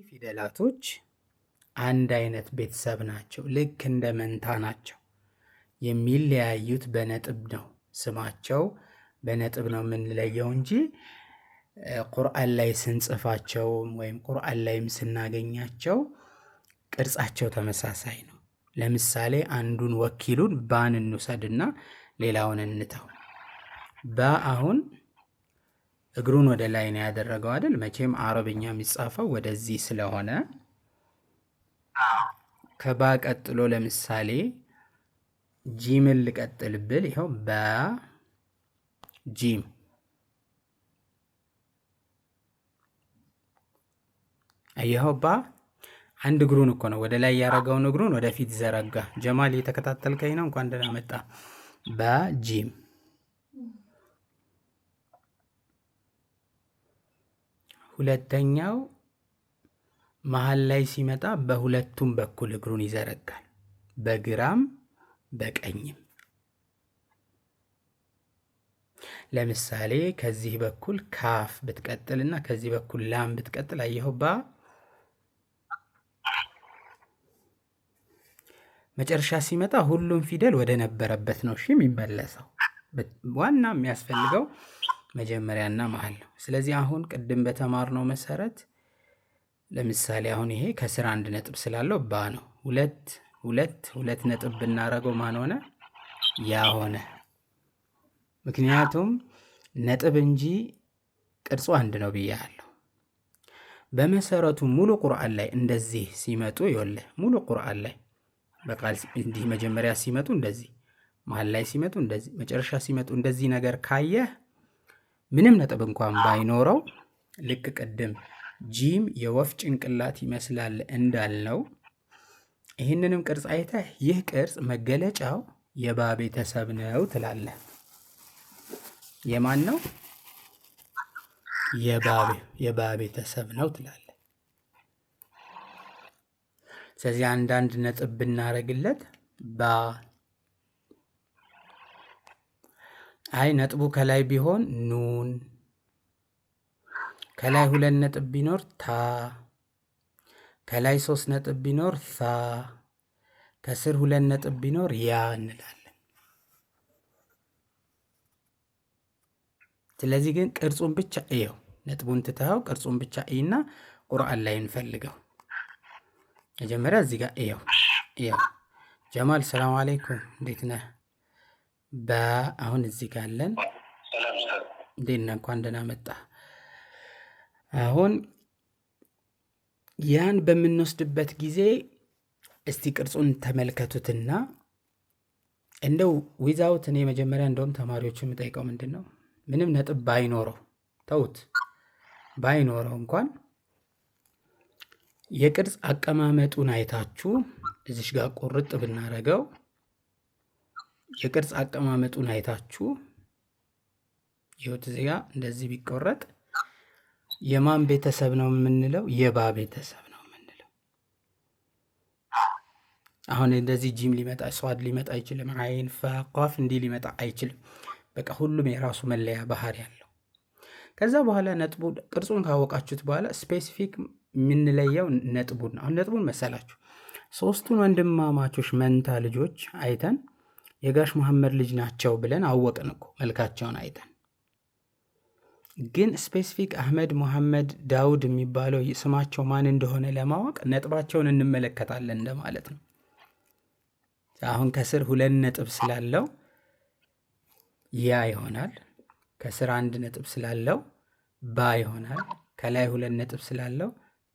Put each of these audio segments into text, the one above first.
ፊደላቶች አንድ አይነት ቤተሰብ ናቸው። ልክ እንደ መንታ ናቸው። የሚለያዩት በነጥብ ነው። ስማቸው በነጥብ ነው የምንለየው እንጂ ቁርአን ላይ ስንጽፋቸው ወይም ቁርአን ላይም ስናገኛቸው ቅርጻቸው ተመሳሳይ ነው። ለምሳሌ አንዱን ወኪሉን ባን እንውሰድና ሌላውን እንተው። ባ አሁን እግሩን ወደ ላይ ነው ያደረገው አይደል? መቼም አረብኛ የሚጻፈው ወደዚህ ስለሆነ ከባ ቀጥሎ ለምሳሌ ጂምን ልቀጥል ብል ይኸው ባ ጂም አየኸው፣ ባ አንድ እግሩን እኮ ነው ወደ ላይ ያደረገውን እግሩን ወደፊት ዘረጋ። ጀማል እየተከታተልከኝ ነው? እንኳን ደህና መጣ። ባ ጂም ሁለተኛው መሀል ላይ ሲመጣ በሁለቱም በኩል እግሩን ይዘረጋል፣ በግራም በቀኝም። ለምሳሌ ከዚህ በኩል ካፍ ብትቀጥልና ከዚህ በኩል ላም ብትቀጥል አየኸው ባ መጨረሻ ሲመጣ ሁሉም ፊደል ወደ ነበረበት ነው እሺ የሚመለሰው። ዋና የሚያስፈልገው መጀመሪያና መሀል ነው። ስለዚህ አሁን ቅድም በተማርነው መሰረት ለምሳሌ አሁን ይሄ ከስር አንድ ነጥብ ስላለው ባ ነው። ሁለት ሁለት ሁለት ነጥብ ብናረገው ማን ሆነ? ያ ሆነ። ምክንያቱም ነጥብ እንጂ ቅርጹ አንድ ነው ብያለሁ። በመሰረቱ ሙሉ ቁርአን ላይ እንደዚህ ሲመጡ ይኸውልህ፣ ሙሉ ቁርአን ላይ በቃል እንዲህ መጀመሪያ ሲመጡ እንደዚህ፣ መሀል ላይ ሲመጡ እንደዚህ፣ መጨረሻ ሲመጡ እንደዚህ ነገር ካየህ ምንም ነጥብ እንኳን ባይኖረው ልክ ቅድም ጂም የወፍ ጭንቅላት ይመስላል እንዳልነው ይህንንም ቅርጽ አይተህ ይህ ቅርጽ መገለጫው የባ ቤተሰብ ነው ትላለህ። የማን ነው? የባ ቤተሰብ ነው ትላለህ። ስለዚህ አንዳንድ ነጥብ ብናረግለት ባ፣ አይ ነጥቡ ከላይ ቢሆን ኑን፣ ከላይ ሁለት ነጥብ ቢኖር ታ፣ ከላይ ሶስት ነጥብ ቢኖር ሳ፣ ከስር ሁለት ነጥብ ቢኖር ያ እንላለን። ስለዚህ ግን ቅርጹን ብቻ እየው፣ ነጥቡን ትተኸው ቅርጹን ብቻ እይና ቁርአን ላይ እንፈልገው። መጀመሪያ እዚህ ጋር እየው እየው። ጀማል ሰላም አለይኩም እንዴት ነህ? በአሁን እዚህ ጋር አለን። እንዴት ነህ? እንኳን ደህና መጣ። አሁን ያን በምንወስድበት ጊዜ እስቲ ቅርጹን ተመልከቱትና እንደው without እኔ መጀመሪያ እንደውም ተማሪዎቹ የምጠይቀው ምንድን ነው ምንም ነጥብ ባይኖረው ተውት፣ ባይኖረው እንኳን የቅርጽ አቀማመጡን አይታችሁ እዚሽ ጋር ቁርጥ ብናረገው የቅርጽ አቀማመጡን አይታችሁ ይኸውት እዚህ ጋር እንደዚህ ቢቆረጥ የማን ቤተሰብ ነው የምንለው? የባ ቤተሰብ ነው የምንለው። አሁን እንደዚህ ጂም ሊመጣ ሷድ ሊመጣ አይችልም። አይን ፋ ቋፍ እንዲህ ሊመጣ አይችልም። በቃ ሁሉም የራሱ መለያ ባህሪ ያለው። ከዛ በኋላ ነጥቡ ቅርጹን ካወቃችሁት በኋላ specific የምንለየው ነጥቡን። አሁን ነጥቡን መሰላችሁ ሶስቱን ወንድማማቾች መንታ ልጆች አይተን የጋሽ መሐመድ ልጅ ናቸው ብለን አወቅን እኮ መልካቸውን አይተን። ግን specific አህመድ፣ መሐመድ፣ ዳውድ የሚባለው ስማቸው ማን እንደሆነ ለማወቅ ነጥባቸውን እንመለከታለን እንደማለት ነው። አሁን ከስር ሁለት ነጥብ ስላለው ያ ይሆናል። ከስር አንድ ነጥብ ስላለው ባ ይሆናል። ከላይ ሁለት ነጥብ ስላለው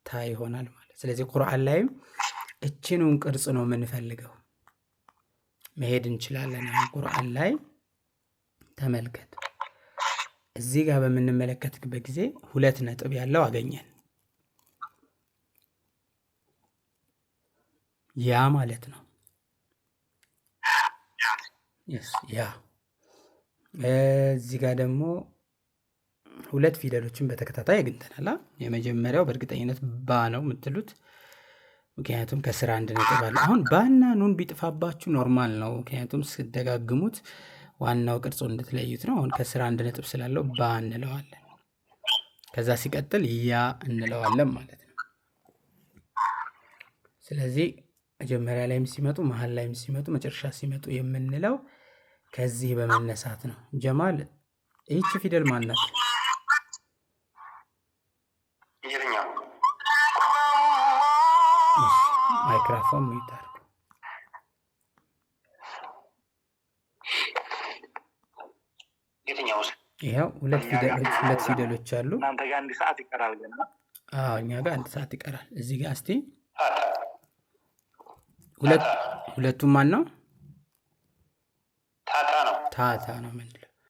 ታ ይሆናል ማለት። ስለዚህ ቁርአን ላይም እችኑን ቅርጽ ነው የምንፈልገው። መሄድ እንችላለን። አሁን ቁርአን ላይ ተመልከት። እዚህ ጋር በምንመለከትበት ጊዜ ሁለት ነጥብ ያለው አገኘን። ያ ማለት ነው። ያ እዚህ ጋር ደግሞ ሁለት ፊደሎችን በተከታታይ አግኝተናል። የመጀመሪያው በእርግጠኝነት ባ ነው የምትሉት፣ ምክንያቱም ከስር አንድ ነጥብ አለ። አሁን ባና ኑን ቢጥፋባችሁ normal ነው፣ ምክንያቱም ስደጋግሙት ዋናው ቅርጹ እንድትለዩት ነው። አሁን ከስር አንድ ነጥብ ስላለው ባ እንለዋለን። ከዛ ሲቀጥል ያ እንለዋለን ማለት ነው። ስለዚህ መጀመሪያ ላይም ሲመጡ፣ መሀል ላይም ሲመጡ፣ መጨረሻ ሲመጡ የምንለው ከዚህ በመነሳት ነው። ጀማል፣ ይህቺ ፊደል ማን ናት? የትኛው? እሺ፣ ማይክሮፎን mute አድርጉ። የትኛው? ይኸው ሁለት እኛ ጋር ፊደሎች፣ ሁለት ፊደሎች አሉ። እናንተ ጋር 1 ሰዓት ይቀራል ገና። አዎ፣ እኛ ጋር 1 ሰዓት ይቀራል። እዚህ ጋር እስቲ ታታ። ሁለት፣ ሁለቱም ማን ነው? ታታ ነው። ታታ ነው። ምንድን